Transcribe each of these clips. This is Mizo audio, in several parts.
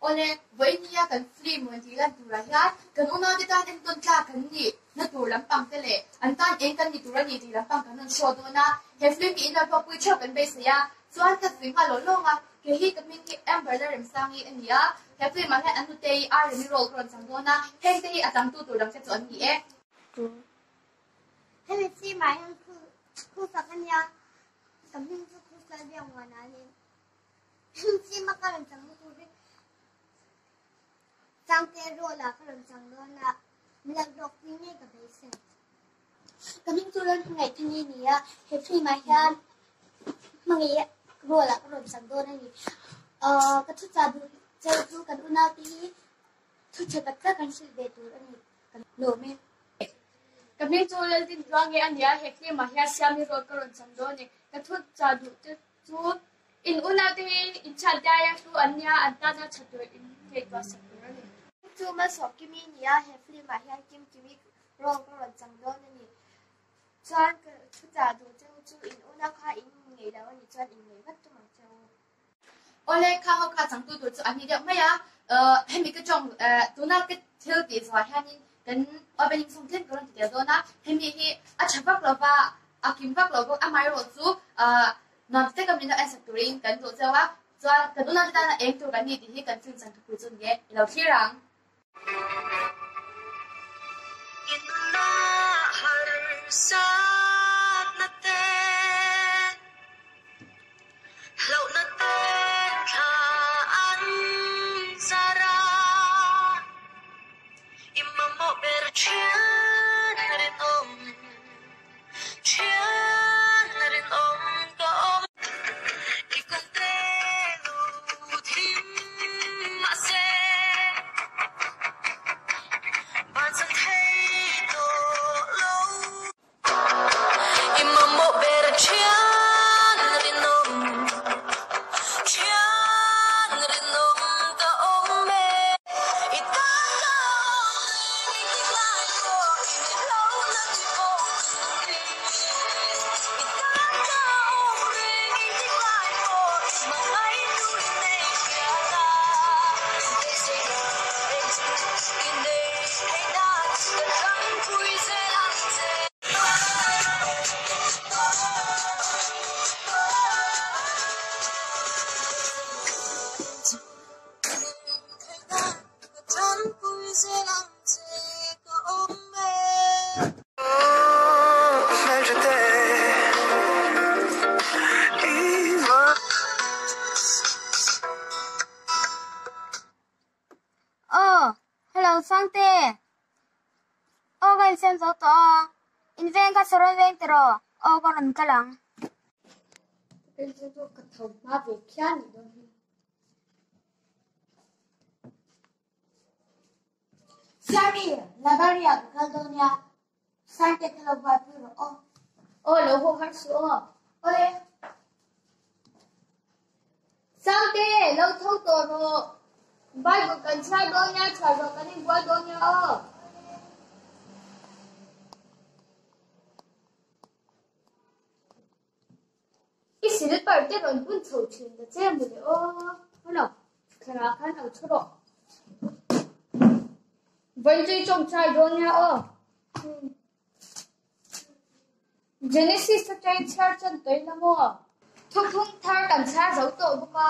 Awle, vawiin nia kan film rawn tih lan turah hian kan unaute tan entawn tlak kan nih na tur lampang te leh an tan eng kan ni tur a ni tih lampang kan rawn show dawn a. He film hi in rawn hlawkpui theuh kan beisei a, chuan ka zui nghal lawng lawng a, kei hi ka hming hi Amber Lalremsangi a ni a, he film ah hian an nutei R Remi role ka rawn chang dawn a, heng te hi a changtu tur dang te chu an ni e. Hemi film ah hian khu fak a nia, ka hming chu Khusal Biakmuana a ni. Chima ka rawn chang lutuk hi Sangte role ah ka rawn chang dawn a, min lo hlawk pui ngei ka beisei. Ka hming chu Lalhmangaih Thani a ni a, he film ah hian hmangaih role ah ka rawn chang dawn a ni. Ahh ka thuchah duh cheu chu kan unaute hi thu tha tak tak an hrilh ve tur a ni. Ka lawm e. Ka hming chu Laldin Tluange a ni a, he film ah hian Siami role ka rawn chang dawn a ni. Ka thuchah duh te chu In unaute hi in chhiat aia hlu an nia, an tana tha tur in ngaihtuah sak tur a ni. Chu Malsawm Kimi nia he film ah hian Kim Kimi role ka rawn chang dawn a ni. Chuan ka thu chah duh cheu chu in unau kha in inngeih lo a nih chuan inngeih vat tum ang cheu. Awle, kha ho kha changtu tur chu an ni deuh mai a, hemi ka tawng tuna ka thil tih zawhah hianin kan opening song tlem ka rawn ti tel dawn a, hemi hi a tha vak lova, a kim vak lo bawk, amaherawh chu Nuam tak a min lo ensak turin kan duh cheu a, chuan kan unaute tana eng tur kan ni tih hi kan film chan thupui chu ni e, i lo thlir ang. Aw, hello Sangte. Aw ka insiam zo tawh a, in veng kha saw rawn veng tiraw? Aw ka rawn kal ang. Ka tho hma ve phian ni dawn hi. Siami, library ah ka kal dawn nia, Sangte ka lo buaipui rawh aw. Aw lo haw har suh aw. Awle. Sangte, lo tho tawh rawh. Bible kan chhiar dawn nia, chhiar zawh kan inbual dawn nia aw. I silper te rawn bun chho thin ta che mawle aw. Hello, thlarah khan lo thu rawh. Vawiin tawngtai dawn nia aw. Genesis atangin chhiar chuan tawi la maw? Thuphung thar kan chhiar zo tawh bawk a,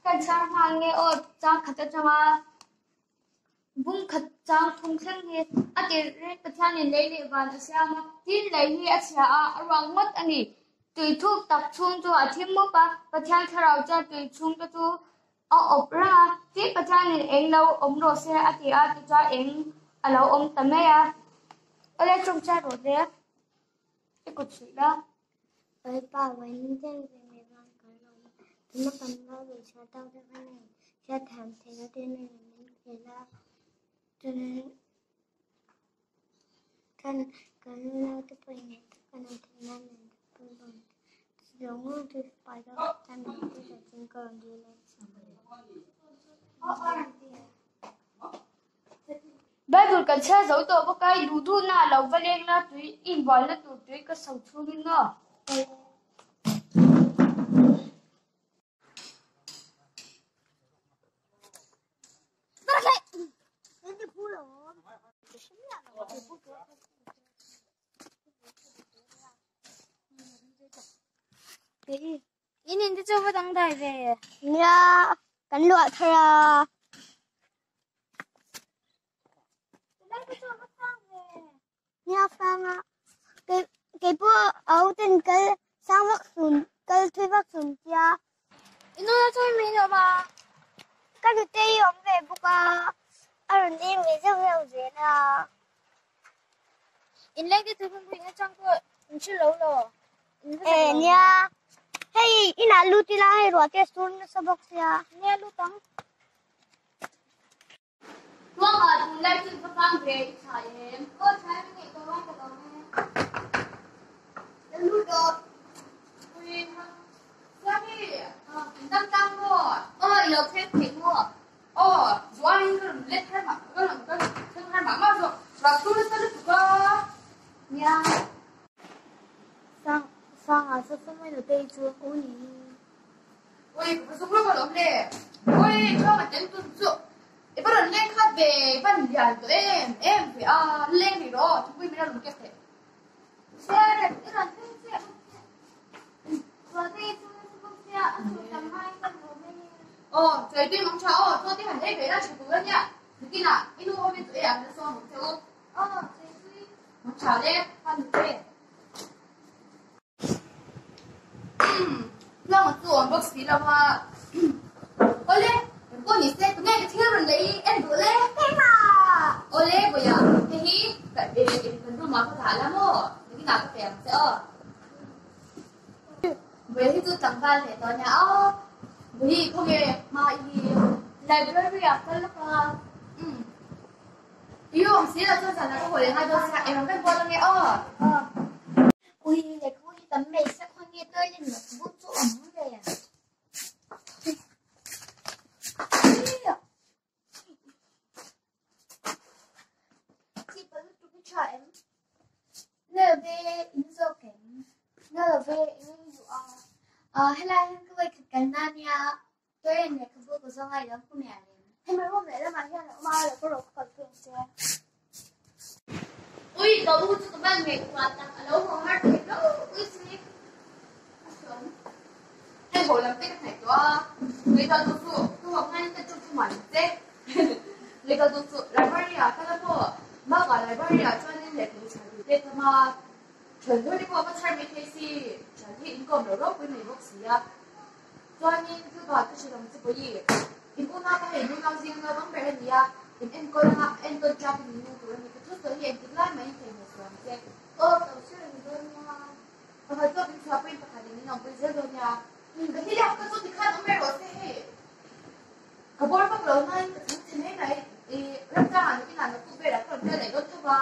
kan chhiar nghal nge aw chang khat atanga Bung khat chang thung thleng hi a tirh reng Pathianin lei leh van a siam a, tin lei hi a chhia a, a ruang ngawt a ni. Tui thuk tak chhung chu a thim mup a, Pathian thlarau chuan tui chhung te chu a awp reng a, tin Pathianin eng lo awm rawh se a ti a, tichuan eng a lo awm ta mai a. Awle chungchang rawh le, i kut suih la. Lalpa vawiin chen ve mai vang kan awm a, tuna kan Bible chhiar tak te kha nei hriat thiam theihna te nei min khel a, chuan kan kan unaute pawh inneih tak kan awm theih nan min pui bawk a, zawng zawng chu pai deuh tan min ti tha chin ka rawn dil a. Bible kan chhiar zo tawh bawk a, i duh duhna a lo va leng la, tui inbualna tur tui ka so chhungin aw. In in te chu va dang dai ve. Nia, kan luah thar a. Nia sang a. Kei kei pawh a ho ten kal sang vak sun kal thui vak sun tia. I nu na chuan min awm a. Ka nute hi awm ve bawk a. A rawn ding ve zeuh zeuh zel a. In leng te thu pui atang pawh in hre lo law. E nia. Hei inah lut ila hei ruah te sur nasa bawk sia. Nia lut ang. Tuangah tunlai chu va fang ve i thlai em? Aw thlai em nge ka ka lawm e. Ka lut aw. Ui ha. Siami, in dam tlang maw? Aw i lo thleng thei maw? Aw, zuain ka rawn let har mah ka rawn ka thleng har mah mah zawk. Ruah sur nasa lutuk a. Nia. Sang sangah chu sawi nute i chu u ni. Ui, ka zuk lawk alawm le. Ui, chuang a tel tun chu. I va rawn leng khat ve, i van lian tawh em em ve a, leng rih rawh aw, thingpui min a rawn kep theih. Sir, i rawn thleng chiah bawk sia. Ruahte i chu nasa bawk sia, a chhuk tam hmain ka lawm e. Aw, chawi tui mang tha aw, chaw te han ei ve la tha tur a nia. Nikinah i nu awmin chu ei ang la sawm ang che u. Aw, chawi tui. Mang tha le, ka nu te. Tluanga chu awm bawk si lo a. Awle, engpawh ni se, tunge ka thil rawn lei en duh le? Awle, Bawiha, hei hi kan room ah ka dah la maw? Nakinah ka pe ang che aw. Bawiha hi chu tlangval leh tawh ania aw. Bawihi, khawnge hma i hi? Library ah kal lawk a. I awm si lo chuan zanah ka haw leh ngai dawn sia, engah kan bual ange aw. Ui lehkhabu hi tam mai sak hawn nge toilet lehkhabu chu awm ve a. Chi pa lutuk hi tha em? Na love in zawk em? Na love eng eng duh a? Ah helai hian ka vawikhat kalna ania toilet lehkhabu ka zawnga i lo hmu mial em? Hemi room lehlamah hian a awm a, lo ka rawh ka kalpui ang che. Ui ka u chu ka van ngaihtuah tak a lo haw har thei lo ui si a sawn. Hei haw lam te ka hnaih tawh a, ngaihtuah duh suh ka haw hmain ka chu chu man che. Ngaihtuah duh suh library ah kal a maw bakah library ah chuanin lehkhabu chhiar tur te tam a, thian thar te pawh a va chhar mai thei si, thian hi inkawm lo ropui mai bawk si a. Chuanin thil bak ka hre lo che pawh i in unau ka hei in unau zing lo bang ber a ni a, in enkawl anga enkawl tlak in nu tur a ni ka thu sawi hi engtik lai mai in thei hmuh suh ang che. Aw ka lo hre reng dawn nia. Pakhat zawk in chhuah pawhin pakhat in in awmpui zel dawn nia. Ka thil lak ka chu tikhan awm ber rawh se hei. Ka bawr vak lo nain ka chhung che mai mai i ramtangah nakinah naktuk velah ka rawn kal leh dawn tho va,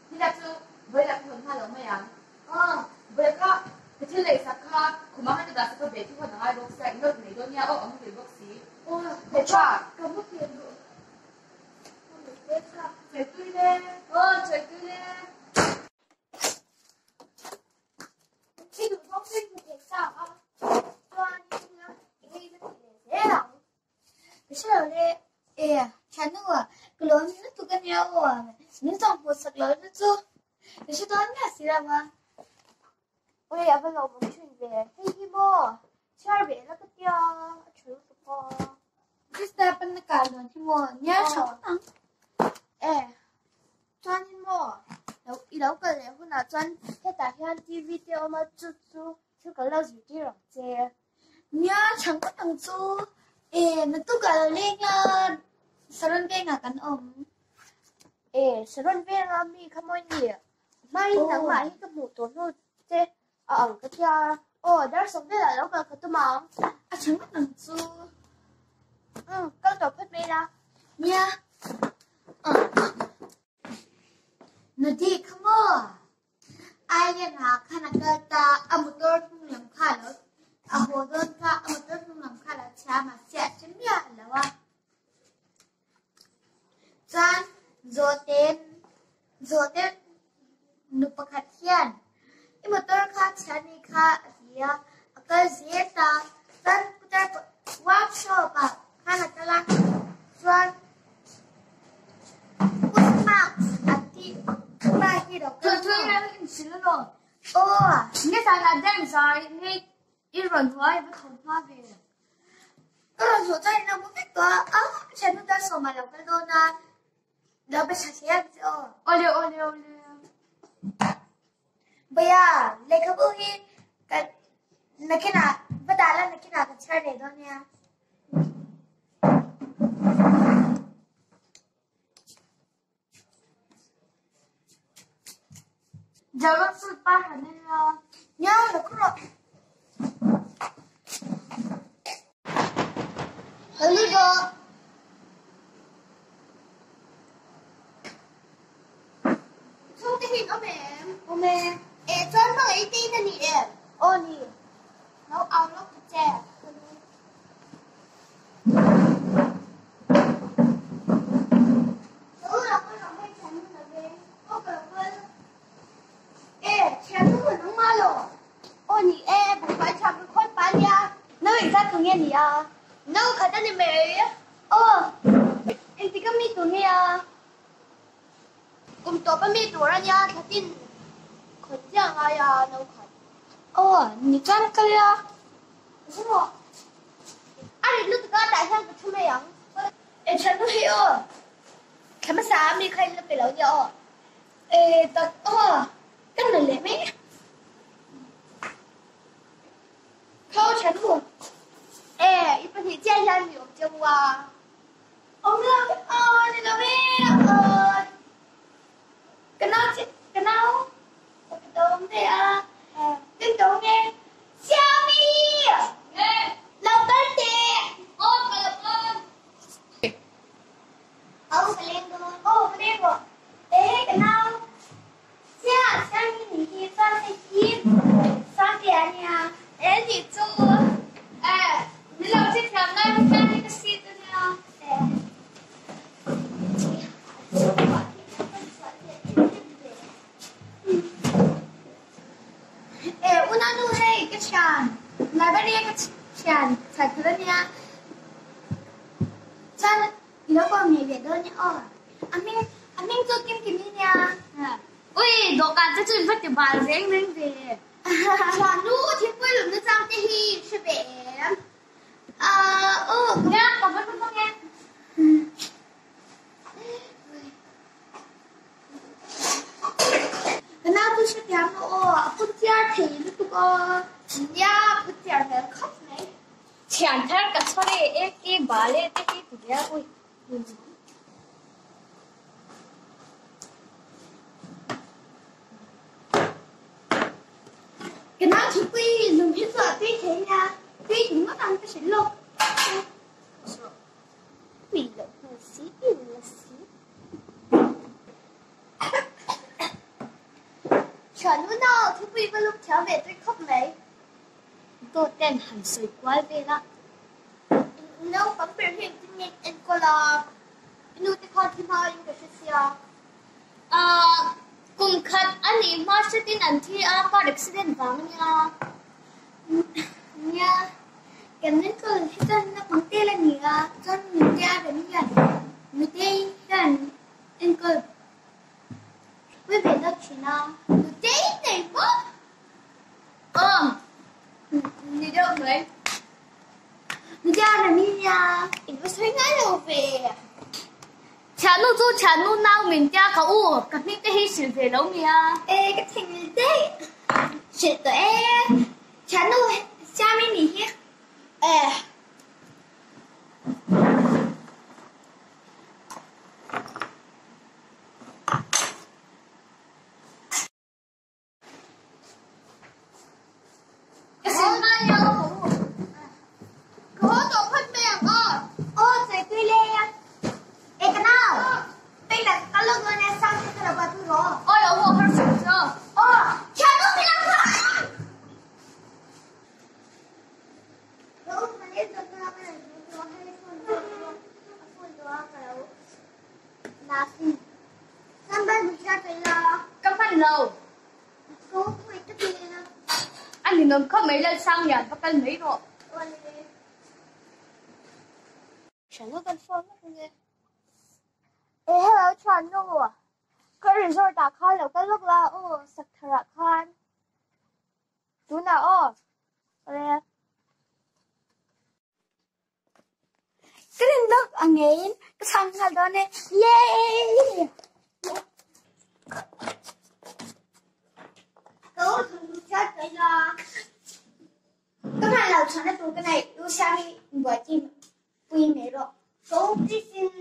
thil lak chu vawilah ka hawn nghal lo mai ang. Aw, vawi kha ka thil lei sak kha khumah khan ka dah sak a bag hi hawn a ngai bawk sia, in lo ti nei dawn nia aw, a muhil bawk si. Aw, He tha. Ka muhil duh. Ka muhil tha. Chawi tui le. Aw, chawi tui le. I duh zawng chu i hmu thei chak a, chuan i ngei va ti leh zel ang. Ka hre lo le, e, thiannu a, ka lawm lutuk a nia aw, min zawng hmuh sak lo na chu. Ka hre dawn miah si lo a. Ui, a va lawmawm thin ve. Hei hi maw? Chhiar ve la ka tia, a tha lutuk a. Krista panna kar dawn hi maw? Nia tha ngawt ang. E, chuanin maw? Lo, i lo kal leh hunah chuan hetah hian TV te a awm a, chu chu thil kan lo zirtir ang che. Nia tha ngawt ang chu. E, naktukah lo leng a, Saron vengah kan awm. E, Saron venga mi kha mawi ni. Hmain nangmah hi ka hmuh tawh hnu che a ang ka tia. Aw, dar sawm velah lo kal ka tum ang. A tha ngawt ang chu. Umm, kal tawh phawt mai la. Nia. Nadi kha maw? Island ah khan a kal ta, a motor hnung lam kha a lo a haw dawn kha a motor hnung lam kha a lo chhia a mahse a hre miah lo a. Chuan zawhte zawhte nu pakhat hian i motor kha chhia a nih kha a ti a, a kal zel ta. Chuan putar workshop ah khan a kal a, chuan Pu Mark. Nizanah dance zai ngei i rawn hua i va tho hma ve. Ka rawn hmuh chuan in lo mu vek tawh a, a thiannu tan sawmah lo kal dawn a, lo be tha hle ang che aw. Awle awle awle. Bawia, lehkhabu hi kan nakinah va dah la nakinah kan chhiar leh dawn nia. Dragon fruit par han en la. Nia, lo khaw rawh. Lo lut rawh. Chhungte hi in awm em? Awm e. E chuan hmangaih i tein a ni em? Aw ni. Lo au lawk ta che. A rit lutuk a tah hian ka thu mai ang. E thiannu hi aw, thla hmasa a mi kha in la pe lo nia aw. E tak aw, ka na leh mai. Kha aw thiannu. E i pahnih chiah hian mi awm cheu a. Awm lo aw ni lo e aw. Ka nau chi ka nau ka tawng ve a. Ka tawng e. Siami! Nge? Lo kal teh! Aw ka lo kal. Aw ka leng dawn. Aw ka leng rawh. E hei ka nau. Sia, Siami nih hi chuan hei hi Sangtea a nia. E nih chu. E, min lo hrethiam lai hi hian hi ka seat a nia. E. E unanu hei ka thian library a ka thian chhat khat a nia chuan i lo kawm ngei leh dawn nia aw a hming a hming chu Kim Kimi nia. Ui dawhkan te chu in va ti bal reng reng ve. Thiannu thingpui lumna chang te hi hre ve em? Aw Nia ka va hlu vang e. Ka nau chu hrethiam lo aw, a phun chiar thei lutuk aw. Nia, phun chiar hmel khawp mai. Thian thar ka chhawr e, ek i bal e te hi ti zel ui. Ka nau thingpui lung hi chu a tui thei nia, tui ti ngawt ang ka hrilh lawk. Tui loh hmel si, i la si. Thiannu nau thingpui va lum thiam ve tui khawp mai. Dawt ten han sawi kual vel a. Naupang ber hi engtin nge in enkawl a? I nu te khan thi hma in ka hre sia. Ahh kum khat a nih hma hretin an thi a, car accident vang a nia. Nia, kan enkawl hi chuan naupang te la ni a, chuan mite a rem hian mite hian enkawl pui ve deuh thin a. Nute i nei maw? Awm, ni deuh mai. Nute a rem hi nia. I va sawi ngai lo ve. Thiannu chu thiannu nau min tia ka u, ka hming te hi hrilh ve lo mi a. E ka thing daih hrilh tawh e, thiannu siam i nih hi. E. Ka sin ngai lo. Ka haw tawh phawt mai ang aw. Aw sawi tui le. E ka nau. Pei la ka lawk dawn e sang te ka lo buaipui rawh. Aw lo haw har suh chu. Aw thiannu min lo thlah. Ka u Malik ka ka ka lo hei phone a phone tawh a ka lo la sin. Sambal mi hriat ve la. Ka hman lo. Ka u pui ta tiin a. A ninawm khawp mai Lalsanglian va kal mai rawh. Awle. Thiannu kan phone vek ange. E hello thiannu. Ka resort ah khan lo kal vak la aw Saktharah khan. Tunah aw. Awle. Ka rin lawk ang ngeiin ka chhang nghal dawn e. Yay! Ka u thawmhnaw chhiar tawh ila. Ka hman lo chhuahna tur ka nei. U Siami buaipui pui mai rawh. Ka u please in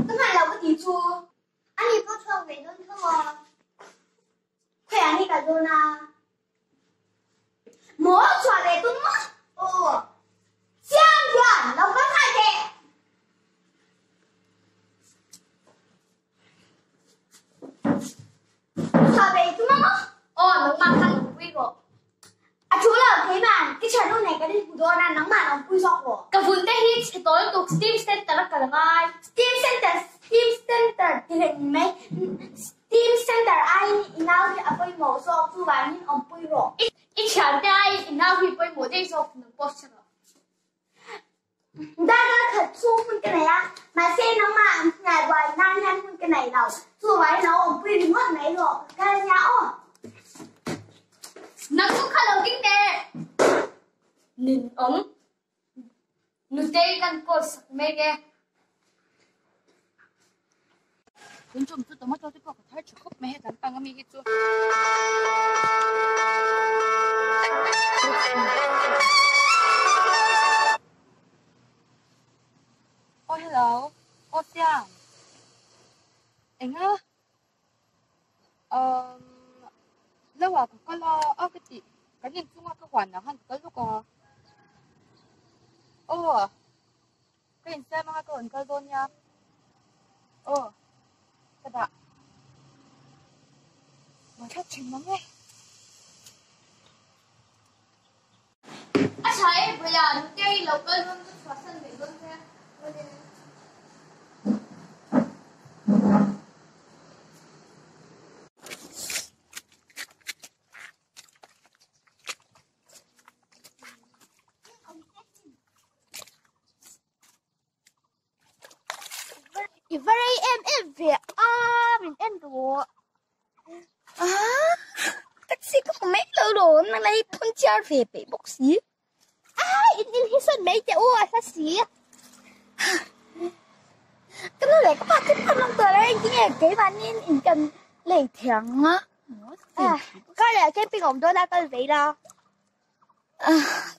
ka hman lo ka tih chu. Ani pawh chhuak ve dawn tho a. Khawiah ni kal dawn a? Maw chhuah ve tum maw? Aw. Siam hian lo kal nghal teh. Chhuah ve tum a maw? Aw, nangmah khan lo pui rawh. A thu lo, keiman ka thiannu nen kan inhmu dawn a, nangmah lo pui zawk rawh. Ka vun te hi chhe tawl tuk Steam Center a kal ngai. Steam Center, Steam Center ti hlei ni mai. Steam Center aiin i nau hi a pawimawh zawk, chuvangin awmpui rawh. I thiante aiin i nau hi pawimawh daih zawk nang pawh hre rawh. Darkar khat chhung hun ka nei a, mahse nangmah an hnial buai nan hian hun ka nei lo. Chuvangin lo awmpui ringawt mai rawh, ka kal ania aw. Nang chu kha lo ding teh. Nin awm. Nutei kan call sak mek e. Tun tum chu tomato te pawh ka thar tha khawp mai he kan pang ami hi chu. Oh hello oh Siang enga um lo ah ka kal a a ka tih kan inchunga ka huan ah khan ka kal lawk a aw. Ka insiam anga ka rawn kal dawn nia. Aw, ka dah. Buai thlak thin mang e. A tha e Bhaiya, nute i lo kal dawn ka chhuahsan mai dawn che. I va rei em em ve a min en rawh a taxi ka hmu mai lo lawm nang lai phun chiar ve peih bawk si a in in hi sawn mai teh u a hla si ka nu leh ka pa te pawh an awm tawh lo engtin nge keimahni in kan lei thei ang a kar leh camping a awm dawn a kal ve ila.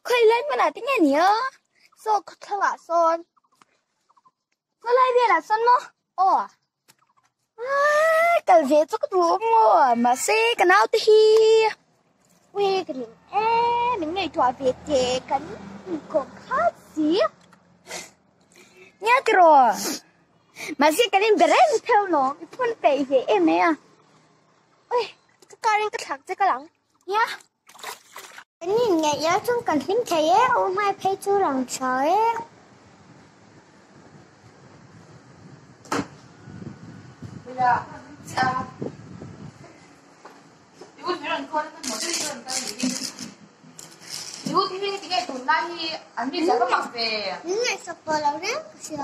Khawi lai hmunah te nge ni a? Saw khawthlangah sawn khawlai velah sawn maw? Aw kal ve chu ka duh awm maw mahse ka naute hi ui ka ning em min ngaihtuah ve teh kan inkawm khat si nia tiraw mahse kan inbe reng theuh lawm i phun peih ve em mai a ui ka car in ka thlak che ka lang nia. Kan inngeih a chuan kan hlim thei e, u hmai phei chu lang tha e. Min ngaihsak tawh lo reng ka hria.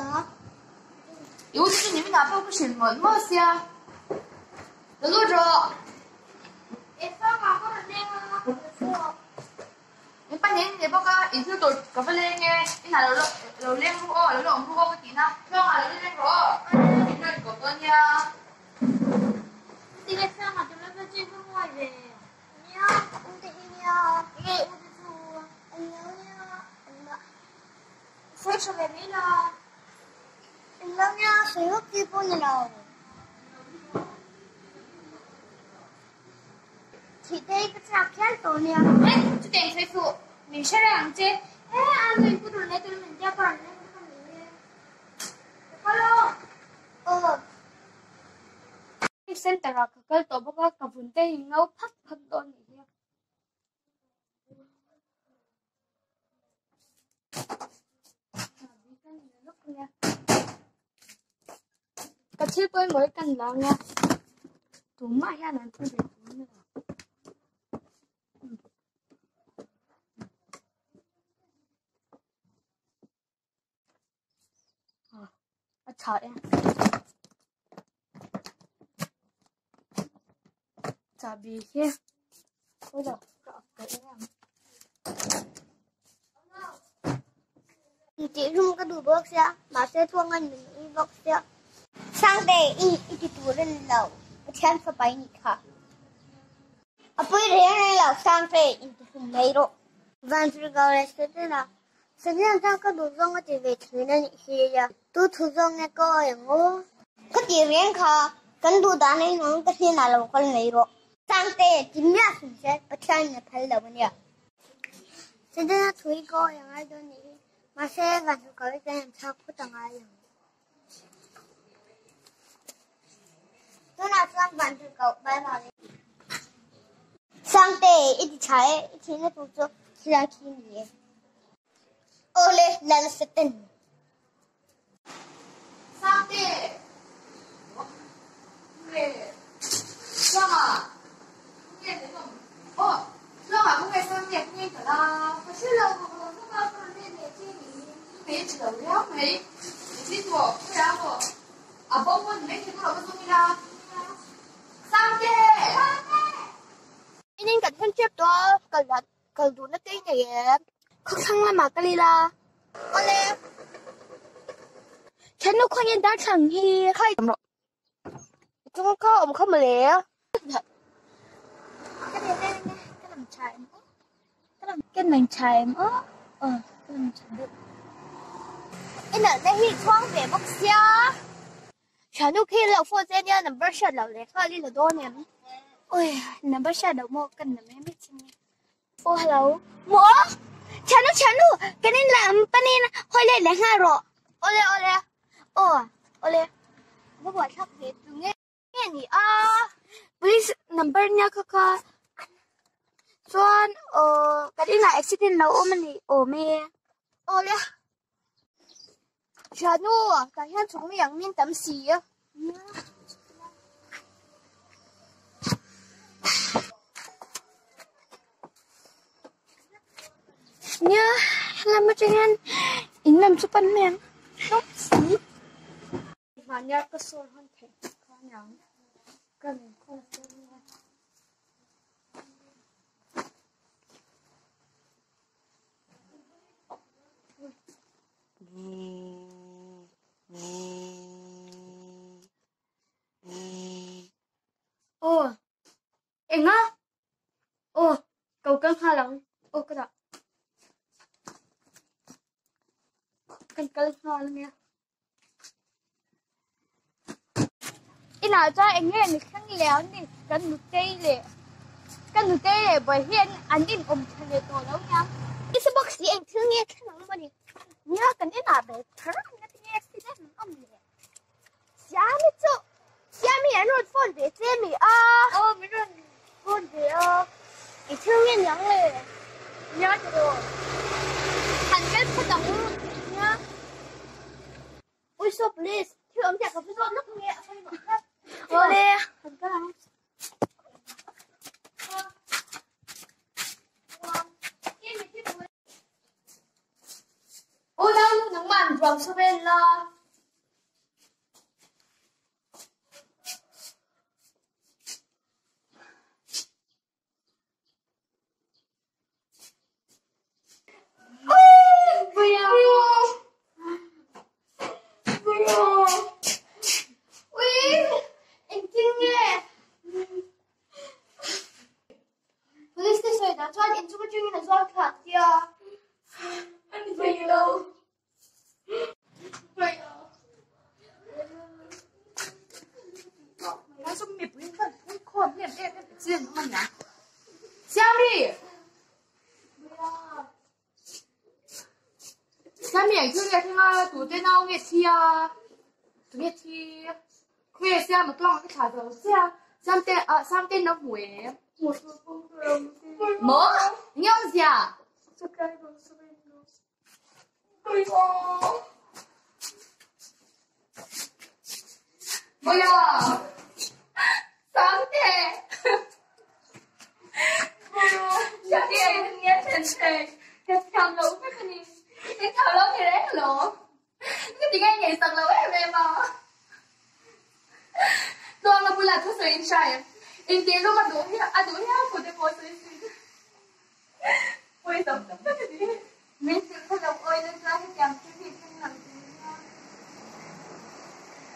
Nia, ka u te hi nia. Nge u te chu? An lo nia, an mah. Sawi tha ve mai la. An lo nia, sawi vak chi pawh ni lo. Thih te hi ka chak hial tawh nia. Eh, chutiang sawi suh. Min hre reng ang che. Eh, a nu in pu tur nei tur min tia ka rawn leng kha ni e. Ka kal aw. Aw. Center ah ka kal tawh bawk a, ka vun te hi ngo phak phak dawn nih hi. Ka thil pawimawh hi kan la anga tumah hian an thu ve tur a ni lo. A tha e. Chahbi hi. tawh ang. Tih hlum ka duh bawk sia, mahse chuangan min ui bawk sia. Sangte i i ti tur a ni lo, Pathian fapa i nih kha. A pawi reng reng lo, Sangte in ti hlum mai rawh. Van Zirgau leh Setana, Setana chuan ka duh zawng a ti ve thin a nih hi a, tu thu zawng nge ka awi ang aw? Ka tih reng kha, kan duh dan a inang ka hnenah lo kal mai rawh. Sangte, ti miah hrim se, Pathianin a phal lo a nia. Setana thu hi ka awi a ngai dawn nih hi, mahse van hlukau hi kan inthlak phawt a ngai ang. Tunah chuan van hlukau Bible in. Sangte, i ti tha e, i thihna tur chu thilai khi a ni e. Awle, Lal Satan. Sangte! Nge Tluanga? Nge min awm? Aw, Tluanga khaw nge Sangte khaw nge ka la? Ka hre lo, ka rawn lawk a, ka rawn let leh che ni. Nge i ṭha lo riau mai. I thi tawh, khawiah maw? A bo maw ni mai thei ka lo va zawng ila. Sangte! Sangte! Inin kan hun ṭep tawh a, kal dan Kal duhna te i nei em? Khawthlang lamah kal ila. Awle. Thiannu khawnge darthlang hi khai rawh. I chung kha awm kha mawle. Ka lang tha em aw. Ka lang tha em aw. Aw ka lang tha deuh. I nalhna hi chhuang ve bawk sia. Thiannu khi lo phone che nia number hriat loh leh nghal i la dawn em? Ui number hriat loh maw ka na mai mai chin nge. Aw hello maw Thiannu thiannu kan in lam panin hawi let leh nghal rawh. Awle awle aw awle va buaithlak ve tu nge nge ni a police number nia kha kha chuan aw kan inah accident lo awm a ni awm e awle. Thiannu tah hian chhawng mai ang min tam si a. Nia helam atang hian in lam chu pan mai ang hlawk si. Mahnia ka sawi hawn theih kha aniang ka min khawn a nia. Aw enga aw ko ka nghal ang aw ka dah kan kal nghal ania Inah chuan eng nge ni thleng leh ang ni kan nutei leh ka nutei leh bawi hi an in awm tha leh tawh lo nia. Isa box hi eng thil nge thleng ang mawni nia kan inah ber kher ang nga tinge accident an awm leh Siami chu Siami an rawn phone ve che mi a. Aw min rawn phone ve a eng thil nge niang le nia tiraw han kal phawt ang nia. Ui saw police thil awm chiah ka va zawt lawk nge a pawimawh tlat. Awle kan kal ang. U nau nu nangmah an ruang saw vel la. Police te sawi dan chuan inchung atangin a zuar thla ang tia. An vei lo. Siami! Siami eng thil nge thleng a, tute nau nge thi a, tu nge thi? Khawnge Siama tuang a ka thlah zo sia, Siamte ah Siamte in lo hmu em? Maw? Eng nge awmzia? Mawia! Sangte! Siamte nge then thei? Ka thiam lo vek a ni. I thiam lo ni reng alawm. Ka ti ngai ngei sak lo em em a. Tluanga bulah thusawi in hria em? Intih lum a duh hial a duh hial kut te pawh sawi sin. Pawi tam tak tak a ni. Min hrilh kha lo awi na chuan hetiang thil hi thleng lo tur nia.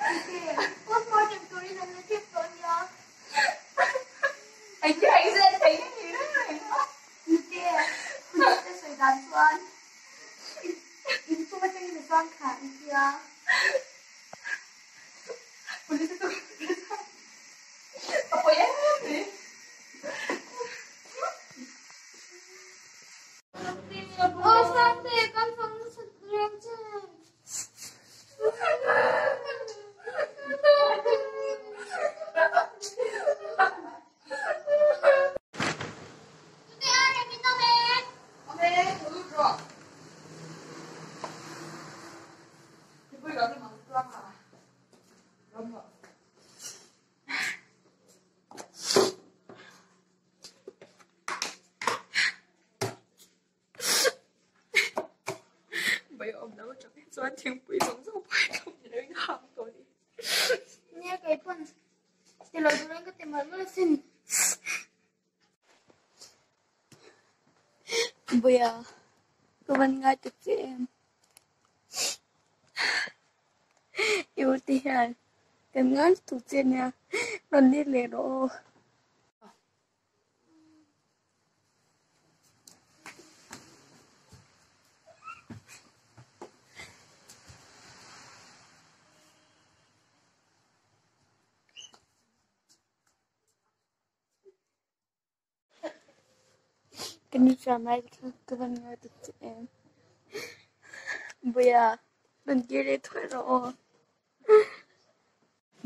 Nute, postmortem turin an la tep tawh nia. Engti hei zet thei nge ni reng reng a. Nute, police te sawi dan chuan in chung atangin a chuang thla an tia. Police te chu a pawi em mai. Aw Sangte, kan fang nasa reng che. Chutih a rem in awm e. Awm e, tho lut rawh. Thingpui lo rim ang tluang a, rawm rawh. Bai awm lo atang hi chuan thingpui zawng zawng pawh hi tlawm ni loin a hang tawh a ni. Nia kei pawn ti lo turin ka ti mawlh mawlh asin. Buia ka van ngai ta che em. I u te hian kan ngai lutuk che nia rawn let leh rawh aw. Ka ni hram lai kha ka van ngai tuk che em. Buia, rawn kir leh thuai rawh aw.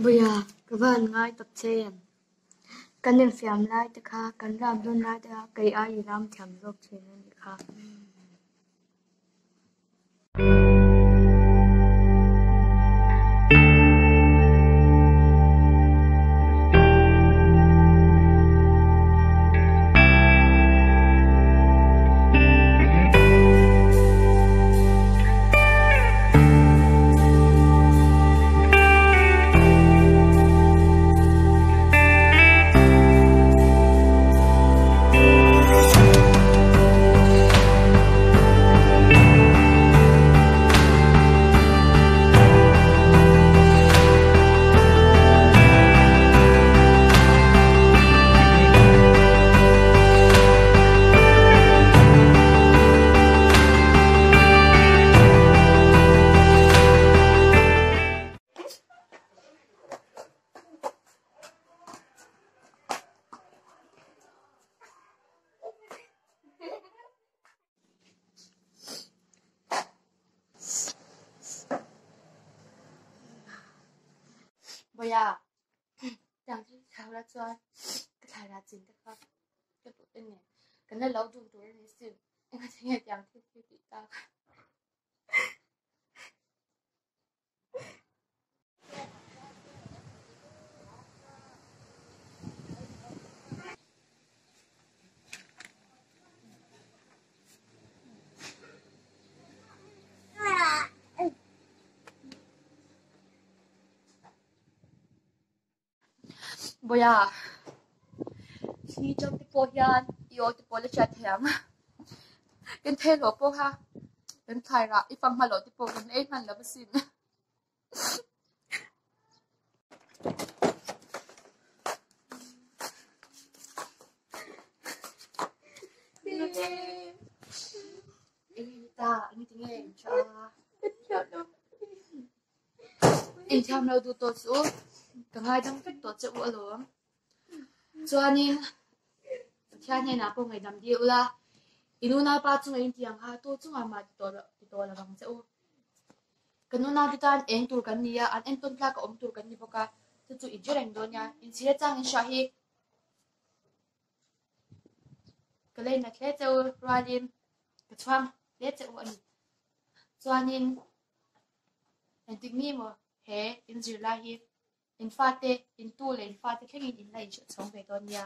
Buia, ka van ngai tak che em. Kan infiam lai te kha, kan ram dun lai te kha kei ai i ram thiam zawk thin a nih kha. Bawia, tiang thil thau la chuan ka thlai rah chin te kha ka duh te nen kan la lo dun tur a ni sin engati nge tiang thil hi tih tak. Bawia, thli chang te pawh hian i aw te pawh la hriat thei ang. Kan thei loh pawh kha kan thlai rah i fang hma loh te pawh kan ei hman lo asin. Eng ta, eng ti nge in tha? Inthiam lo duh tawh chu ka ngaidam vek tawh che u alawm. Chuanin Pathian hnenah pawh ngaihdam dil ula, i nunaupa chunga in tih ang kha tu chungah mah ti tawh ti tawh lo vang che u. Kan unaute tan eng tur kan ni a, an entawn tlak a awm tur kan ni bawk a, chu chu i hre reng dawn nia. Inchhir chang in hria hi ka leinat hle che u rualin ka chhuang hle che u a ni. Chuanin Engtik ni maw he in zirlai hi in fate, in tu leh in fate thlengin in la inhrilh chhawng ve dawn nia.